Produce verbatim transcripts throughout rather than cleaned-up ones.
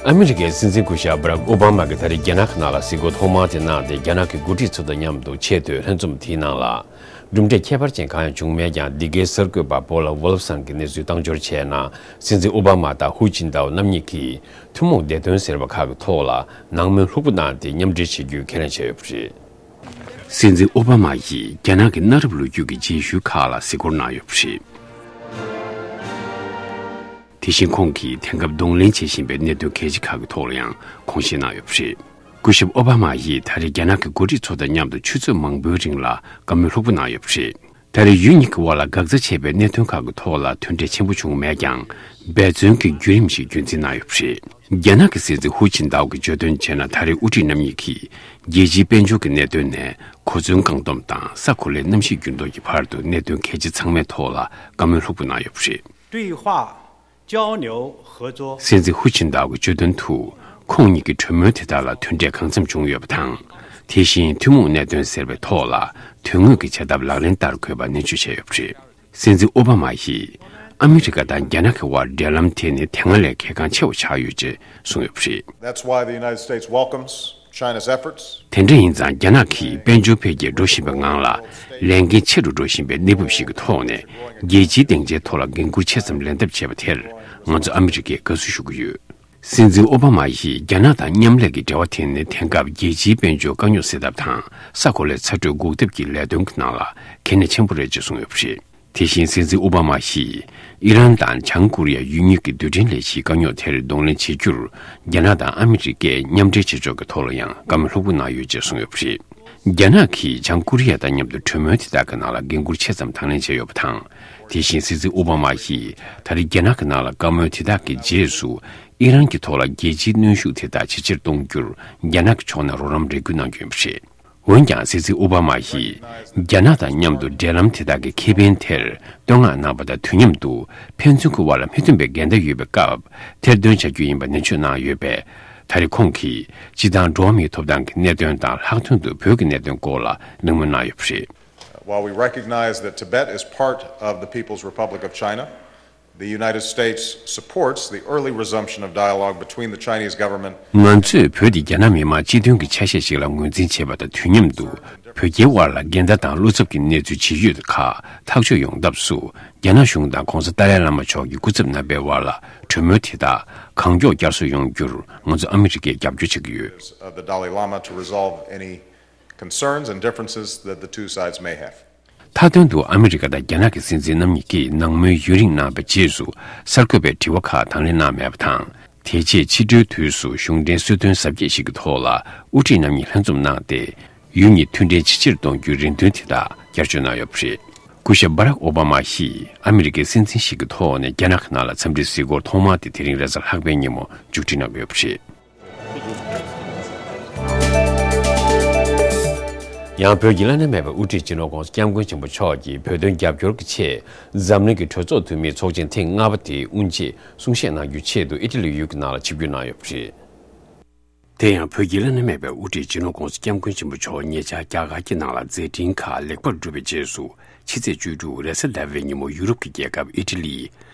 ཨ་མི་རི་ཀའི་སྲིད་འཛིན་སྐུ་ཞབས་བྷ་རག་ཨོ་བྷ་མ་གིས་ད་རེས་རྒྱ་ནག་གི་ནང་ལ་གཟིགས་སྐོར་ཐོག་མ་དེ་གནང་སྟེ། རྒྱ་ནག་གི་འགོ་ཁྲིད་ཚོ་དང་མཉམ་དུ་ཆེས་མཐོའི་ལྷན་འཛོམས་དེའི་ནང་ལ་གྲུབ་འབྲས་ཁྱད་པར་ཅན་གང་ཡང་བྱུང་མེད་ཀྱང་། འདི་གའི་གསར་འགོད་པ་པོ་ལ་ཝོལ་ཧྥ་སན་གྱིས་གནས་ཚུལ་བཏང་འབྱོར་བྱས་ན། སྲིད་འཛིན་ཨོ་བྷ་མ་དང་ཧུའུ་ཅིན་ཏའོ་རྣམ་གཉིས་ཀྱིས་ཐུན་མོང་བདེ་དོན་ཟེར་བ་ཁག་གི་ཐོག་ལ་ནང་མོལ་ལྷུག་པོ་གནང་སྟེ་མཉམ་འབྲེལ་བྱེད་རྒྱུའི་ཁས་ལེན་བྱས་ཡོད་པ་རེད། སྲིད་འཛིན་ཨོ་བྷ་མ་ཡིས་རྒྱ་ནག་གི་གནའ་རབས་ལོ་རྒྱུས་ཀྱི་རྗེས་ཤུལ་ཁག་ལ་གཟིགས་སྐོར་གནང་ཡོད་པ་རེད། དེ་བཞིན་ཁོང་གིས་དེང་སྐབས་གདོང་ལེན་བྱེད་བཞིན་པའི་གནད་དོན་གལ་ཆེ་ཁག་གི་ཐོག་ལ་ཡང་དགོངས་བཞེས་གནང་ཡོད་པ་རེད། སྐུ་ཞབས་ཨོ་བྷ་མ་ཡིས་ད་རེས་རྒྱ་ནག་གི་འགོ་ཁྲིད་ཚོ་དང་མཉམ་དུ་ཆུ་ཚོད་མང་པོའི་རིང་ལ་བཀའ་མོལ་ལྷུག་པོ་གནང་ཡོད་པ་རེད། ད་རེས་ཡུལ་གཉིས་ཀྱི་དབར་ལ་འགག་རྩ་ཆད་པའི་གནད་དོན་ཁག་གི་ཐོག་ལ་མཐུན་འབྲེལ་ཆེན་པོ་བྱུང་མེད་ཀྱང་། འབད་བརྩོན་གྱི་བརྒྱུད་རིམ་ཞིག་རྒྱུན་འཛིན་གནང་ཡོད་པ་རེད། རྒྱ་ནག་གི་སྲིད་འཛིན་ཧུའུ་ཅིན་ཏའོ་གིས་བརྗོད་དོན་བྱས་ན། ད་རེས་དབུ་ཁྲིད་རྣམ་གཉིས་ཀྱིས་རྒྱལ་སྤྱིའི་དཔལ་འབྱོར་གྱི་གནད་དོན་ནས་གོ་མཚོན་བཀག་སྡོམ་དང་ས་གོ་ལའི་གནམ་གཤིས་འགྱུར་ལྡོག་གི་བར་དུ་གནད་དོན་གལ་ཆེ་ཚང་མའི་ཐོག་ལ་བཀའ་མོལ་ལྷུག་པོ་གནང་ཡོད་པ་རེད། 对话、交流、合作。 སྲིད་འཛིན་ཧུའུ་ཅིན་ཏའོ་གི་བརྗོད་དོན་དུ། ཁོང་གཉིས་ཀྱི་གྲོས་མོལ་དེ་དག་ལ་མཐུན་འབྲེལ་གང་འཚམ་བྱུང་ཡོད་པ་དང་། དེ་བཞིན་ཐུན་མོང་གནད་དོན་ཟེར་བའི་ཐོག་ལ་དོན་དངོས་ཀྱི་བྱ་ཐབས་ལག་ལེན་བསྟར་དགོས་པ་ནན་བརྗོད་བྱས་ཡོད་པ་རེད། སྲིད་འཛིན་ཨོ་བྷ་མ་ཡིས་ཨ་མི་རི་ཀ་དང་རྒྱ་ནག་གི་དབར་འབྲེལ་ལམ་དེ་ནི་དེ་སྔ་ལས་གལ་འགངས་ཆེ་བ་ཆགས་ཡོད་ཅེས་གསུངས་ཡོད་པ་རེད། That's why the United States welcomes China's efforts. དེ་འདྲ་ཡིན་ཙང་། རྒྱ་ནག་གིས་དཔལ་འབྱོར་འཕེལ་རྒྱས་འགྲོ་བཞིན་པའི་ངང་ལ་ལས་འགན་ཆེ་རུ་འགྲོ་བཞིན་པའི་གནས་བབ་ཞིག་གི་ཐོག་ནས། རྒྱལ་སྤྱིའི་སྡིངས་ཆའི་ཐོག་ལ་འགན་འཁུར་ཆེ་ཙམ་ལེན་ཐབས་བྱས་པ་དེར་ང་ཚོ་ཨ་མི་རི་ཀས་དགའ་བསུ་ཞུ་གི་ཡོད། སྲིད་འཛིན་ཨོ་བྷ་མ་ཡིས་རྒྱ་ནག་དང་མཉམ་ལས་ཀྱི་འབྲེལ་བ་དེ་ནི་དེང་སྐབས་རྒྱལ་སྤྱིའི་དཔལ་འབྱོར་དཀའ་རྙོག་སེལ་ཐབས་དང་ས་གོ་ལའི་ཚ་དྲོད་འགོག་ཐབས་ཀྱི་ལས་དོན་གྱི་ནང་ལ་གལ་གནད་ཆེན་པོ་རེད་ཅེས་གསུངས་ཡོད་པ་རེད། དེ་བཞིན་སྲིད་འཛིན་ཨོ་བྷ་མ་ཡིས་ཨི་རན་དང་བྱང་ཀོ་རི་ཡ་ཡུལ་གཉིས་ཀྱི་རྡུལ་ཕྲན་ལས་གཞིའི་དཀའ་རྙོག་དེར་གདོང་ལེན་བྱེད་རྒྱུར། རྒྱ་ནག་དང་ཨ་མི་རི་ཀས་མཉམ་འབྲེལ་བྱེད་ཕྱོགས་ཀྱི་ཐོག་ལ་ཡང་བཀའ་མོལ་ལྷུག་པོ་གནང་ཡོད་ཅེས་གསུངས་ཡོད་པ་རེད། རྒྱ་ནག་གིས་བྱང་ཀོ་རི་ཡ་དང་མཉམ་དུ་གྲོས་མོལ་དེ་དག་གི་ནང་ལ་འགན་འཁུར་ཆེ་ཙམ་དང་ལེན་བྱས་ཡོད་པ་དང་། དེ་བཞིན་སྲིད་འཛིན་ཨོ་བྷ་མ་ཡིས་ད་རེས་རྒྱ་ནག་གི་ནང་ལ་བཀའ་མོལ་དེ་དག་གི་རྗེས་སུ། ཨི་རན་གྱི་ཐོག་ལ་རྒྱལ་སྤྱིའི་གནོན་ཤུགས་དེ་དག་ཇེ་ཆེར་གཏོང་རྒྱུར་རྒྱ་ནག་གི་ཕྱོགས་ནས་རོགས་རམ་རེ་སྐུལ་གནང་རྒྱུ་ཡིན་པ་རེད། འོན་ཀྱང་། སྲིད་འཛིན་ཨོ་བྷ་མ་ཡིས་རྒྱ་ནག་དང་མཉམ་དུ་འབྲེལ་ལམ་དེ་དག་གི་ཁེ་ཕན་དེར་བསྟོད་བསྔགས་གནང་བ་དང་། དུས་མཉམ་དུ་ཕན་ཚུན་གྱི་དབར་ལ་མི་མཐུན་པའི་འགལ་ཟླ་ཡོད་པའི་སྐབས་ཐེར་འདོན་བྱ་རྒྱུ་ཡིན་པ་ནན་བརྗོད་གནང་ཡོད་པས། ད་རེས་ཁོང་གིས་སྤྱི་བཏང་འགྲོ་བ་མིའི་ཐོབ་ཐང་གི་གནད་དོན་དང་། ལྷག་དོན་དུ་བོད་ཀྱི་གནད་དོན་སྐོར་ལ་གླེང་མོལ་གནང་ཡོད་པ་རེད། While we recognize that Tibet is part of the People's Republic of China, the United States supports the early resumption of dialogue between the Chinese government. ང་ཚོས་བོད་དེ་རྒྱ་ནག་མི་དམངས་སྤྱི་མཐུན་གྱི་ཆ་ཤས་ཤིག་ལ་ངོས་འཛིན་བྱེད་པ་དང་། དུས་མཉམ་དུ་བོད་རྒྱའི་དབར་ལ་འགལ་ཟླ་དང་བློ་འཚབ་ཀྱི་གནས་ཚུལ་ཇི་ཡོད་ཁག་ཐག་གཅོད་ཡོང་ཐབས་སུ། རྒྱ་ནག་གཞུང་དང་༸གོང་ས་ཏཱ་ལའི་བླ་མ་མཆོག་གི་སྐུ་ཚབ་རྣམ་པའི་དབར་ལ་གྲོས་མོལ་དེ་དག་གང་མགྱོགས་བསྐྱར་གསོ་ཡོང་རྒྱུར་ང་ཚོ་ཨ་མི་རི་ཀས་རྒྱབ་སྐྱོར་བྱེད་ཀྱི་ཡོད། Of the Dalai Lama to resolve any concerns and differences that the two sides may have. མཐའ་དོན་དུ་ཨ་མི་རི་ཀ་དང་རྒྱ་ནག་གི་སྲིད་འཛིན་རྣམ་གཉིས་ཀྱིས་ནང་མོལ་ཡུན་རིང་གནང་བའི་རྗེས་སུ། གསར་འགོད་པའི་དྲི་བ་ཁག་དང་ལེན་གནང་མེད་པ་དང་། དེ་རྗེས་ཕྱི་དྲོའི་དུས་སུ་གཞུང་འབྲེལ་གསོལ་སྟོན་གཟབ་རྒྱས་ཤིག་གི་ཐོག་ལ་དབུ་ཁྲིད་རྣམ་གཉིས་ལྷན་འཛོམས་གནང་སྟེ། ཡུལ་གཉིས་མཐུན་འབྲེལ་ཇེ་ཆེར་གཏོང་རྒྱུའི་རེ་འདུན་དེ་དག་བསྐྱར་བརྗོད་གནང་ཡོད་པ་རེད། སྐུ་ཞབས་བྷ་རག་ཨོ་བྷ་མ་ཡིས་ཨ་མི་རི་ཀའི་སྲིད་འཛིན་ཞིག་གི་ཐོག་ནས་རྒྱ་ནག་གི་ནང་ལ་འཚམས་འདྲིའི་གཟིགས་སྐོར་ཐོག་མ་དེ་དེ་རིང་རེས་གཟའ་ལྷག་པའི་ཉིན་མོ་མཇུག་སྒྲིལ་གནང་གི་ཡོད་པ་རེད། ཡང་། བོད་ཀྱི་བླ་ན་མེད་པའི་དབུ་ཁྲིད་སྤྱི་ནོར་༸གོང་ས་༸སྐྱབས་མགོན་ཆེན་པོ་མཆོག་གིས་བོད་དོན་རྒྱབ་སྐྱོར་གྱི་ཆེད་འཛམ་གླིང་གི་གྲོས་ཚོགས་འཐུས་མིའི་ཚོགས་ཆེན་ཐེངས་ལྔ་པ་དེའི་དབུ་འབྱེད་གསུང་བཤད་གནང་རྒྱུའི་ཆེད་དུ་ཨི་ཊ་ལི་ཡུལ་གྱི་ནང་ལ་ཆིབས་བསྒྱུར་གནང་ཡོད་པ་རེད། དེ་ཡང་། བོད་ཀྱི་བླ་ན་མེད་པའི་དབུ་ཁྲིད་སྤྱི་ནོར་༸གོང་ས་༸སྐྱབས་མགོན་ཆེན་པོ་མཆོག་ཉེ་ཆར་རྒྱ་གར་གྱི་ནང་ལ་མཛད་འཕྲིན་ཁག་ལེགས་པར་གྲུབ་པའི་རྗེས་སུ། ཕྱི་ཚེས་བཅུ་དྲུག་རེས་གཟའ་ཟླ་བའི་ཉིན་མོ་ཡུ་རོབ་ཀྱི་རྒྱལ་ཁབ་ཨི་ཊ་ལིའི་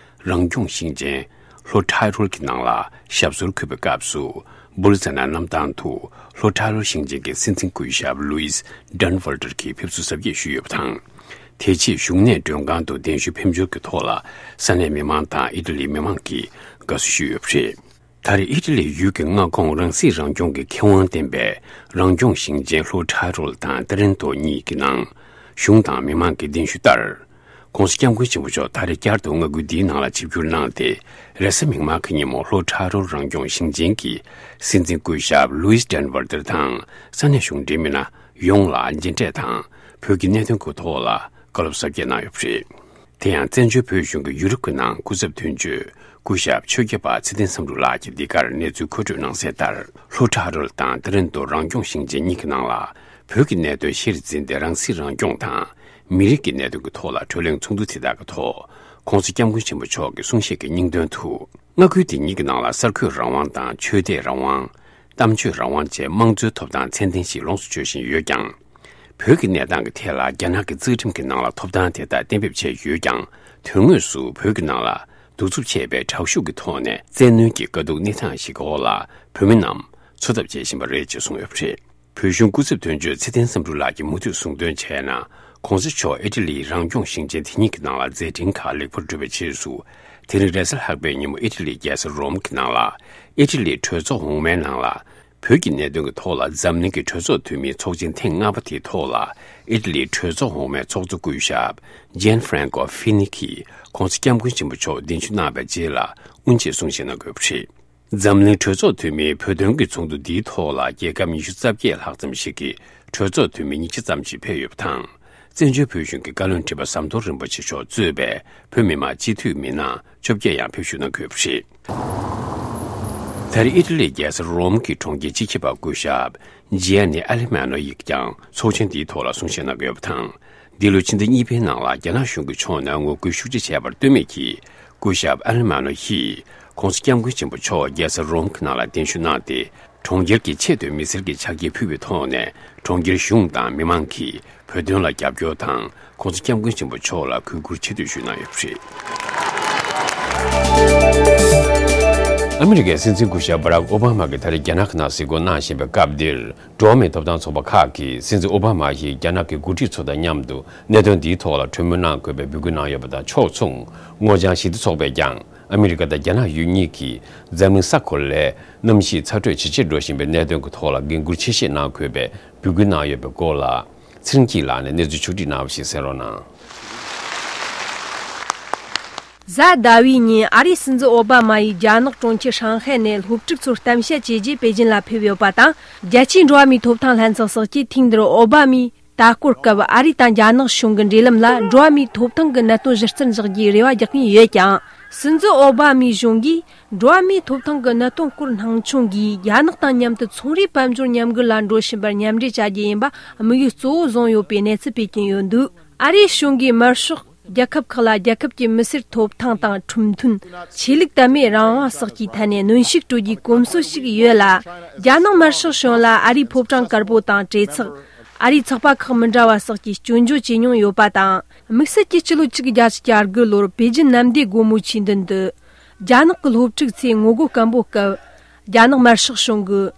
རང་སྐྱོང་ཞིང་ཆེན་ལྷོ་ཊ་རོལ་གྱི་ནང་ལ་ཞབས་སོར་འཁོད་པའི་སྐབས་སུ། སྦུལ་ཙ་ན་གནམ་ཐང་དུ་ལྷོ་ཊ་རོལ་ཞིང་ཆེན་གྱི་སྲིད་འཛིན་སྐུ་ཞབས་ལུའི་སི་ཌན་ཝལ་ཏར་གྱིས་ཕེབས་བསུ་གཟབ་རྒྱས་ཞུས་ཡོད་པ་དང་། དེ་རྗེས་བཞུགས་གནས་མགྲོན་ཁང་དུ་གདན་ཞུ་ཕེབས་འབྱོར་གྱི་ཐོག་ལ། ས་གནས་མི་མང་དང་ཨི་ཊ་ལིའི་མི་མང་གིས་དགའ་བསུ་ཞུས་ཡོད་པ་རེད། ད་རེས་ཨི་ཊ་ལི་ཡུལ་གྱི་མངའ་ཁོངས་རང་སྲིད་རང་སྐྱོང་གི་ཁེ་དབང་ལྡན་པའི་རང་སྐྱོང་ཞིང་ཆེན་ལྷོ་ཊ་རོལ་དང་ཏ་རན་ཏོ་གཉིས་ཀྱི་ནང་། གཞུང་དང་མི་མང་གི་གདན་ཞུ་ལྟར། ༸གོང་ས་༸སྐྱབས་མགོན་ཆེན་པོ་མཆོག་ད་རེས་བསྐྱར་དུ་མངའ་ཁུལ་འདིའི་ནང་ལ་ཆིབས་བསྒྱུར་གནང་སྟེ། རེས་གཟའ་མིག་དམར་གྱི་ཉིན་མོ་ལྷོ་ཊ་རོལ་རང་སྐྱོང་ཞིང་ཆེན་གྱི་སྲིད་འཛིན་སྐུ་ཞབས་ལུའི་སི་ཌན་ཝལ་ཏར་དང་ས་གནས་གཞུང་འབྲེལ་མི་སྣ་ཡོངས་ལ་མཇལ་འཕྲད་དང་། བོད་ཀྱི་གནད་དོན་གྱི་ཐོག་ལ་བཀའ་སློབ་གཟབ་རྒྱས་གནང་ཡོད་པ་རེད། དེ་ཡང་། བཙན་བྱོལ་བོད་གཞུང་གི་ཡུ་རོབ་ཀྱི་ནང་སྐུ་ཚབ་དོན་གཅོད་སྐུ་ཞབས་ཆོས་རྒྱལ་འཕགས་ཚེ་བརྟན་བསམ་གྲུབ་ལགས་ཀྱིས་འདི་གར་གནས་ཚུལ་མཁོ་སྤྲོད་གནང་གསལ་ལྟར། ལྷོ་ཊ་རོལ་དང་ཏ་རན་ཏོ་རང་སྐྱོང་ཞིང་ཆེན་གཉིས་ཀྱི་ནང་ལ་བོད་ཀྱི་གནད་དོན་གཞིར་འཛིན་ཏེ། རང་སྲིད་རང་སྐྱོང་དང་མི་རིགས་ཀྱི་གནད་དོན་གྱི་ཐོག་ལ་གྲོས་གླེང་ཚོགས་འདུ་དེ་དག་གི་ཐོག ༸གོང་ས་༸སྐྱབས་མགོན་ཆེན་པོ་མཆོག་གི་གསུང་བཤད་ཀྱི་སྙིང་དོན་དུ། མངའ་ཁུལ་དེ་གཉིས་ཀྱི་ནང་ལ་གསར་འགོད་རང་དབང་དང་ཆོས་དད་རང་དབང་། གཏམ་བརྗོད་རང་དབང་བཅས་དམངས་གཙོའི་ཐོབ་ཐང་ཚད་ལྡན་ཞིག་ལོངས་སུ་སྤྱོད་བཞིན་ཡོད་ཀྱང་། བོད་ཀྱི་གནས་སྟངས་ཀྱི་ཐད་ལ་རྒྱ་ནག་གི་རྩ་ཁྲིམས་ཀྱི་ནང་ལ་ཐོབ་ཐང་དེ་དག་གཏན་འབེབས་བྱས་ཡོད་ཀྱང་། དོན་དངོས་སུ་བོད་ཀྱི་ནང་ལ་ གདུག་རྩུབ་ཆེ་བའི་དྲག་ཤུགས་ཀྱི་ཐོག་ནས་བཙན་གནོན་གྱི་དཀའ་སྡུག་གནས་སྟངས་ཤིག་གི་འོག་ལ་བོད་མི་རྣམས་འཚོ་ཐབས་བྱེད་བཞིན་པ་རེད་ཅེས་གསུངས་ཡོད་པ་རེད། བོད་གཞུང་སྐུ་ཚབ་དོན་གཅོད་ཚེ་བརྟན་བསམ་གྲུབ་ལགས་ཀྱིས་མུ་མཐུད་གསུངས་དོན་བྱས་ན། ྋགོང་ས་མཆོག་ཨི་ཊ་ལིའི་རང་སྐྱོང་ཞིང་ཆེན་དེ་ཉིད་ཀྱི་ནང་ལ་མཛད་འཕྲིན་ཁག་ལེགས་པར་གྲུབ་པའི་རྗེས་སུ། དེ་རིང་རེས་གཟའ་ལྷག་པའི་ཉིན་མོ་ཨི་ཊ་ལིའི་རྒྱལ་ས་རོམ་གྱི་ནང་ལ། ཨི་ཊ་ལིའི་གྲོས་ཚོགས་འོག་མའི་ནང་ལ། བོད་ཀྱི་གནད་དོན་གྱི་ཐོག་ལ་འཛམ་གླིང་གི་གྲོས་ཚོགས་འཐུས་མིའི་ཚོགས་ཆེན་ཐེངས་ལྔ་པ་དེའི་ཐོག་ལ། ཨི་ཊ་ལིའི་གྲོས་ཚོགས་འོག་མའི་ཚོགས་གཙོ་སྐུ་ཞབས་ཇན་ཧྥ་རན་ཀོ་ཧྥི་ནི་གིས་ྋགོང་ས་ྋསྐྱབས་མགོན་ཆེན་པོ་མཆོག་གདན་ཞུ་གནང་བའི་རྗེས་ལ་དབུ་འབྱེད་གསུང་བཤད་གནང་དགོས་པ་རེད། འཛམ་གླིང་གྲོས་ཚོགས་འཐུས་མིའི་བོད་དོན་གྱི་ཚོགས་འདུ་འདིའི་ཐོག་ལ་རྒྱལ་ཁབ་ཉི་ཤུ་རྩ་བརྒྱད་ལྷག་ཙམ་ཞིག་གི་གྲོས་ཚོགས་འཐུས་མི་ཉིས་བརྒྱ་ཙམ་ཞིག་ཕེབས་ཡོད་པ་དང་། བཙན་བྱོལ་བོད་གཞུང་གི་བཀའ་བློན་ཁྲི་པ་ཟམ་གདོང་རིན་པོ་ཆེ་མཆོག་གཙོས་པའི་བོད་མི་མང་སྤྱི་འཐུས་མི་སྣ་བཅོ་བརྒྱད་ཡང་ཕེབས་ཞུགས་གནང་དགོས་པ་རེད། ད་རེས་ཨི་ཊ་ལིའི་རྒྱལ་ས་རོམ་གྱི་གྲོང་ཁྱེར་སྤྱི་ཁྱབ་པ་སྐུ་ཞབས་ཇི་ཡ་ནི་ཨ་ལི་མ་ནོ་ཡིས་ཀྱང་ཚོགས་ཆེན་འདིའི་ཐོག་ལ་གསུང་བཤད་གནང་གི་ཡོད་པ་དང་། འདི་ལོའི་ཕྱི་ཟླ་གཉིས་པའི་ནང་ལ་རྒྱ་ནག་གཞུང་གི་ཕྱོགས་ནས་ངོ་རྒོལ་ཤུགས་ཆེ་བྱས་པར་ལྟོས་མེད་ཀྱིས། སྐུ་ཞབས་ཨ་ལི་མ་ནོ་ཡིས་ྋགོང་ས་ྋསྐྱབས་མགོན་ཆེན་པོ་མཆོག་རྒྱལ་ས་རོམ་གྱི་ནང་ལ་གདན་ཞུ་གནང་སྟེ། གྲོང་ཁྱེར་གྱི་ཆེད་དུ་མི་སེར་གྱི་ཕྱག་འཁྱེར་ཕུལ་བའི་ཐོག་ནས། གྲོང་ཁྱེར་གཞུང་དང་མི་མང་གིས་བོད་དོན་ལ་རྒྱབ་སྐྱོར་དང་། ྋགོང་ས་ྋསྐྱབས་མགོན་ཆེན་པོ་མཆོག་ལ་གུས་བཀུར་ཆེ་བསྟོད་ཞུས་གནང་ཡོད་པ་རེད། ཨ་མི་རི་ཀའི་སྲིད་འཛིན་སྐུ་ཞབས་བྷ་རག་ཨོ་བྷ་མ་གིས་ད་རེས་རྒྱ་ནག་གི་ནང་གཟིགས་སྐོར་གནང་བཞིན་པའི་སྐབས་འདིར། འགྲོ་བ་མིའི་ཐོབ་ཐང་ཚོགས་པ་ཁག་གིས་སྲིད་འཛིན་ཨོ་བྷ་མ་ཡིས་རྒྱ་ནག་གི་འགོ་ཁྲིད་ཚོ་དང་མཉམ་དུ་གནད་དོན་འདིའི་ཐོག་ལ་གྲོས་མོལ་གནང་དགོས་པའི་འབོད་སྐུལ་གནང་ཡོད་པ་དང་ཕྱོགས་མཚུངས། སྔོ་ལྗང་ཞི་བདེ་ཚོགས་པས་ཀྱང་ཨ་མི་རི་ཀ་དང་རྒྱ་ནག་ཡུལ་གཉིས་ཀྱིས་འཛམ་གླིང་ས་ཁུལ་ལས་གནམ་གཤིས་ཚ་དྲོད་ཇེ་ཆེར་འགྲོ་བཞིན་པའི་གནད་དོན་གྱི་ཐོག་ལ་འགན་འཁུར་ཆེ་བཞེས་གནང་དགོས་པའི་འབོད་སྐུལ་གནང་ཡོད་པའི་སྐོར་ལ། ཚེ་རིང་སྐྱིད་ལགས་ནས་གནས་ཚུལ་ཕྱོགས་བསྒྲིགས་གནང་བ་ཞིག་གསན་རོགས་གནང་། གཟའ་ཟླ་བའི་ཉིན་ཨ་རིའི་སྲིད་འཛིན་ཨོ་བྷ་མ་ཡིས་རྒྱ་ནག་གྲོང་ཁྱེར་ཧྲང་ཧའེ་ནས་སློབ་ཕྲུག་ཚོར་གཏམ་བཤད་བྱས་རྗེས་པེ་ཅིན་ལ་ཕེབས་ཡོད་པ་དང་། རྒྱལ་སྤྱིའི་འགྲོ་བ་མིའི་ཐོབ་ཐང་ལྷན་ཚོགས་སོགས་ཀྱིས་ཐེངས་འདིར་ཨོ་བྷ་མའི་ལྟ་སྐོར་སྐབས་ཨ་རི་དང་རྒྱ་ནག་གཞུང་གི་འབྲེལ་ལམ་ལ་འགྲོ་བ་མིའི་ཐོབ་ཐང་གི་གནད་དོན་གཞི་རྩར་འཇོག་རྒྱུའི་རེ་བ་རྒྱག་གིན་ཡོད་ཀྱང་། སྲིད་འཛིན་ཨོ་བྷ་མའི་གཞུང་གིས་འགྲོ་བ་མིའི་ཐོབ་ཐང་གི་གནད་དོན་སྐོར་སྣང་ཆུང་གིས་རྒྱ་ནག་དང་མཉམ་དུ་ཚོང་རའི་དཔལ་འབྱོར་མཉམ་འགུལ་ལ་འགྲོ་བཞིན་པར་མཉམ་འབྲེལ་བྱ་རྒྱུ་ཡིན་པ་དམིགས་ཡུལ་གཙོ་བོ་བཟུང་ཡོད་པའི་གནས་ཚུལ་སྤེལ་གྱིན་ཡོད་འདུག་ཨ་རིའི་གཞུང་གིས་དམར་ཤོག་རྒྱལ་ཁབ་ཁག་ལ་རྒྱལ་ཁབ་ཀྱི་མི་སེར་ཐོབ་ཐང་དང་ཁྲིམས་མཐུན། ཆོས་ལུགས་དད་མོས་རང་དབང་སོགས་ཀྱི་ཐད་ནས་གནོན་ཤུགས་སྤྲོད་རྒྱུའི་གོམས་སྲོལ་ཞིག་ཡོད་ལ། རྒྱ་ནག་དམར་ཤོག་གཞུང་ལ་ཨ་རིའི་ཕོ་བྲང་དཀར་པོ་དང་གྲོས་ཚོགས། ཨ་རིའི་ཚོགས་པ་ཁག་མི་འདྲ་བ་སོགས་ཀྱིས་སྐྱོན་བརྗོད་བྱེད་མྱོང་ཡོད་པ་དང་། དམིགས་བསལ་གྱིས་སྤྱི་ལོ་གཅིག་བརྒྱད་ཅུ་གྱ་དགུ་ལོར་པེ་ཅིན་གནམ་བདེ་སྒོ་མོ་ཆེའི་མདུན་དུ། རྒྱ་ནག་གི་སློབ་ཕྲུག་ཚོས་ངོ་རྒོལ་སྐམ་པོ་སྐབས། རྒྱ་ནག་དམར་ཤོག་གཞུང་གིས་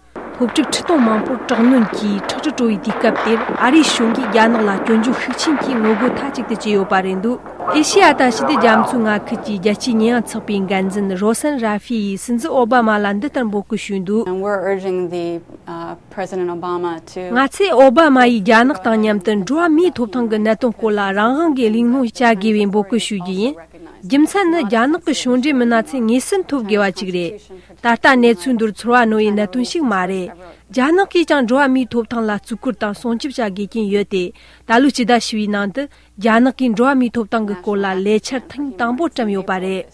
སློབ་ཕྲུག་ཁྲི་སྟོང་མང་པོར་དྲག་གནོན་གྱིས་ཁྲག་དྲི་བྲོ་བའི་དུས་སྐབས་དེར་ཨ་རིའི་གཞུང་གིས་རྒྱ་ནག་ལ་སྐྱོན་བརྗོད་ཤུགས་ཆེན་གྱིས་ངོ་རྒོལ་མཐའ་གཅིག་ཏུ་བྱས་ཡོད་པ་རེད་འདུག་ཨེ་ཤེ་ཡ་དང་ཞི་བདེ་རྒྱ་མཚོའི་མངའ་ཁུལ་གྱི་རྒྱལ་སྤྱིའི་ཉེས་ཡངས་ཚོགས་པའི་འགན་འཛིན་རོ་སན་ར་ཧྥི་ཡིས་སྲིད་འཛིན་ཨོ་བྷ་མ་ལ་འདི་ལྟར་འབོད་སྐུལ་ཞུས་འདུག And we're urging the, uh, President Obama to ང་ཚོས་ཨོ་བྷ་མ་ཡིས་རྒྱ་ནག་དང་མཉམ་དུ་འགྲོ་བ་མིའི་ཐོབ་ཐང་གི་གནད་དོན་སྐོར་ལ་རང་དབང་གིས་གླེང་སློང་བྱ་དགོས་པའི་འབོད་སྐུལ་ཞུ་རྒྱུ་ཡིན། རྒྱུ་མཚན་ནི་རྒྱ་ནག་གི་གཞུང་འབྲེལ་མི་སྣ་ཚོས་ངེས་གསལ་ཐོབ་དགོས་པ་ཅིག་རེད། ད་ལྟ་གནས་ཚུལ་འདིར་ཚོར་བ་རྣོ་བའི་གནད་དོན་ཞིག་མ་རེད། རྒྱ་ནག་གིས་ཀྱང་འགྲོ་བ་མིའི་ཐོབ་ཐང་ལ་བརྩི་བཀུར་དང་སྲུང་སྐྱོབ་བྱ་དགོས་ཀྱིན་ཡོད་དེ། ད་ལོའི་སྤྱི་ཟླ་བཞི་བའི་ནང་དུ་རྒྱ་ནག་གིས་འགྲོ་བ་མིའི་ཐོབ་ཐང་གི་སྐོར་ལ་ལས་འཆར་ཐེངས་དང་པོ་བཀྲམ་ཡོད་པ་རེད།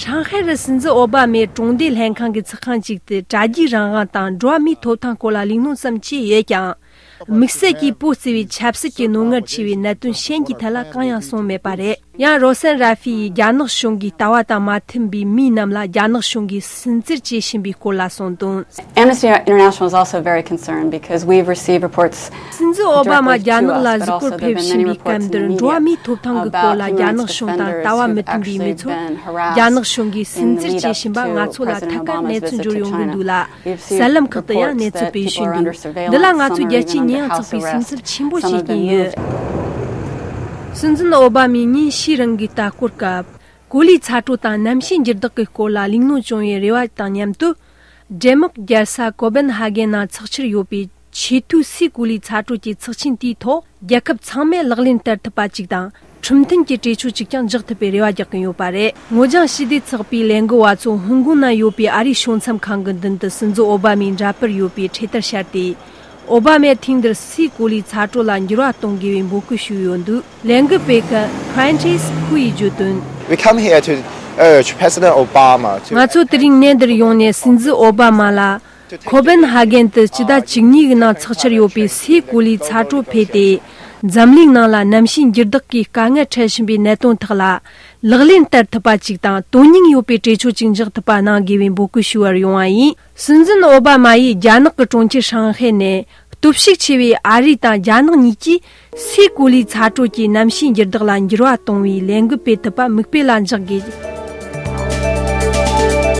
ཧྲང་ཧའེ་རུ་སྲིད་འཛིན་ཨོ་བྷ་མས་གྲོང་སྡེ་ལྷན་ཁང་གི་ཚོགས་ཁང་ཅིག་ཏུ་དྲ་རྒྱའི་རང་དབང་དང་འགྲོ་བ་མིའི་ཐོབ་ཐང་སྐོར་ལ་གླེང་སློང་ཙམ་བྱས་ཡོད་ཀྱང་། དམིགས་བསལ་གྱིས་བོད་གཙོས་པའི་ཆབ་སྲིད་ཀྱི་རྣོ་ངར་ཆེ་བའི་གནད་དོན་གཞན་གྱི་ཐད་ལ་གང་ཡང་གསུངས་མེད་པ་རེད། ཡང་རོ་སན་ར་ཧྥི་ཡིས་རྒྱ་ནག་གཞུང་གིས་ལྟ་བ་དང་མ་མཐུན་པའི་མི་རྣམས་ལ་རྒྱ་ནག་གཞུང་གིས་སུན་གཙེར་བྱེད་བཞིན་པའི་སྐོར་ལ་གསུངས་དོན། Amnesty International is also very concerned because we've received reports སྲིད་འཛིན་ཨོ་བྷ་མ་རྒྱ་ནག་ལ་གཟིགས་སྐོར་ཕེབས་བཞིན་པའི་སྐབས་འདིར་འགྲོ་བ་མིའི་ཐོབ་ཐང་གི་སྐོར་ལ་རྒྱ་ནག་གཞུང་དང་ལྟ་བ་མི་མཐུན་པའི་མི་ཚོར་རྒྱ་ནག་གཞུང་གིས་སུན་གཙེར་བྱེད་བཞིན་པ་ང་ཚོ་ལ་ཐད་ཀར་གནས་ཚུལ་འབྱོར་ཡོང་གི་འདུག་ལ། གསར་ལམ་ཁག་ཏུ་ཡང་གནས་ཚུལ་སྤེལ་བཞིན་འདུག་འདི་ལ་ང་ཚོས་རྒྱལ་སྤྱིའི་ཉེས་ཡངས་ཚོགས་པའི་སེམས་འཚབ་ཆེན་པོ་བྱེད་ཀྱིན་ཡོད། སྲིད་འཛིན་ཨོ་བྷ་མའི་ཉིན་ཕྱེད་རིང་གི་ལྟ་སྐོར་སྐབས། གོ་ལའི་ཚ་དྲོད་དང་གནམ་གཤིས་འགྱུར་ལྡོག་གི་སྐོར་ལ་གླེང་སློང་བྱུང་བའི་རེ་བ་དང་མཉམ་དུ། ཌེན་མག་རྒྱལ་ས་ཀོ་པན་ཧ་གན་ནང་འཚོགས་འཆར་ཡོད་པའི་ཆེས་མཐོའི་སའི་གོ་ལའི་ཚ་དྲོད་ཀྱི་ཚོགས་ཆེན་དེའི་ཐོག་རྒྱལ་ཁབ་ཚང་མས་ལག་ལེན་བསྟར་ཐུབ་པ་ཅིག་དང་། ཁྲིམས་མཐུན་གྱི་གྲོས་ཆོད་ཅིག་ཀྱང་འཇོག་ཐུབ་པའི་རེ་བ་རྒྱག་གིན་ཡོད་པ་རེད། སྔོ་ལྗང་ཞི་བདེ་ཚོགས་པའི་ལས་འགུལ་བ་ཚོ་ཧོང་ཀོང་ན་ཡོད་པའི་ཨ་རིའི་གཞུང་ཚབ་ཁང་གི་མདུན་དུ་སྲིད་འཛིན་ཨོ་བྷ་མའི་འདྲ་པར་ཡོད་པའི་འཕྲེད་དར་ཤར་ཏེ། ཨོ་བྷ་མས་ཐེངས་འདིར་སའི་གོ་ལའི་ཚ་དྲོད་ལ་འགྱུར་བ་གཏོང་དགོས་པའི་འབོད་སྐུལ་ཞུས་ཡོད་འདུག་ལས་འགུལ་སྤེལ་མཁན་Prentice Hu ཡིས་བརྗོད་དོན། We come here to urge President Obama to ང་ཚོ་དེ་རིང་གནས་འདིར་ཡོང་ནས་སྲིད་འཛིན་ཨོ་བྷ་མ་ལ། ཁོ་པན་ཧ་གན་དུ་སྤྱི་ཟླ་བཅུ་གཉིས་ཀྱི་ནང་འཚོགས་འཆར་ཡོད་པའི་སའི་གོ་ལའི་ཚ་དྲོད་འཕེལ་ཏེ། འཛམ་གླིང་ནང་ལ་གནམ་གཤིས་འགྱུར་ལྡོག་གིས་དཀའ་ངལ་འཕྲད་བཞིན་པའི་གནད་དོན་ཐོག་ལ། ལག་ལེན་བསྟར་ཐུབ་པ་ཅིག་དང་དོན་སྙིང་ཡོད་པའི་གྲོས་ཆོད་ཅིག་འཇོག་ཐུབ་པ་གནང་དགོས་པའི་འབོད་སྐུལ་ཞུ་བར་ཡོང་བ་ཡིན། སྲིད་འཛིན་ཨོ་བྷ་མ་ཡིས་རྒྱ་ནག་གི་གྲོང་ཁྱེར་ཧྲང་ཧའེ་ནས་ སྟོབས་ཤུགས་ཆེ་བའི་ཨ་རི་དང་རྒྱ་ནག་གཉིས་ཀྱིས་སའི་གོ་ལའི་ཚ་དྲོད་ཀྱི་གནམ་གཤིས་འགྱུར་ལྡོག་ལ་འགྱུར་བ་གཏོང་བའི་ལས་འགུལ་སྤེལ་ཐུབ་པ་མིག་དཔེ་ལ་འཇགས་དགོས།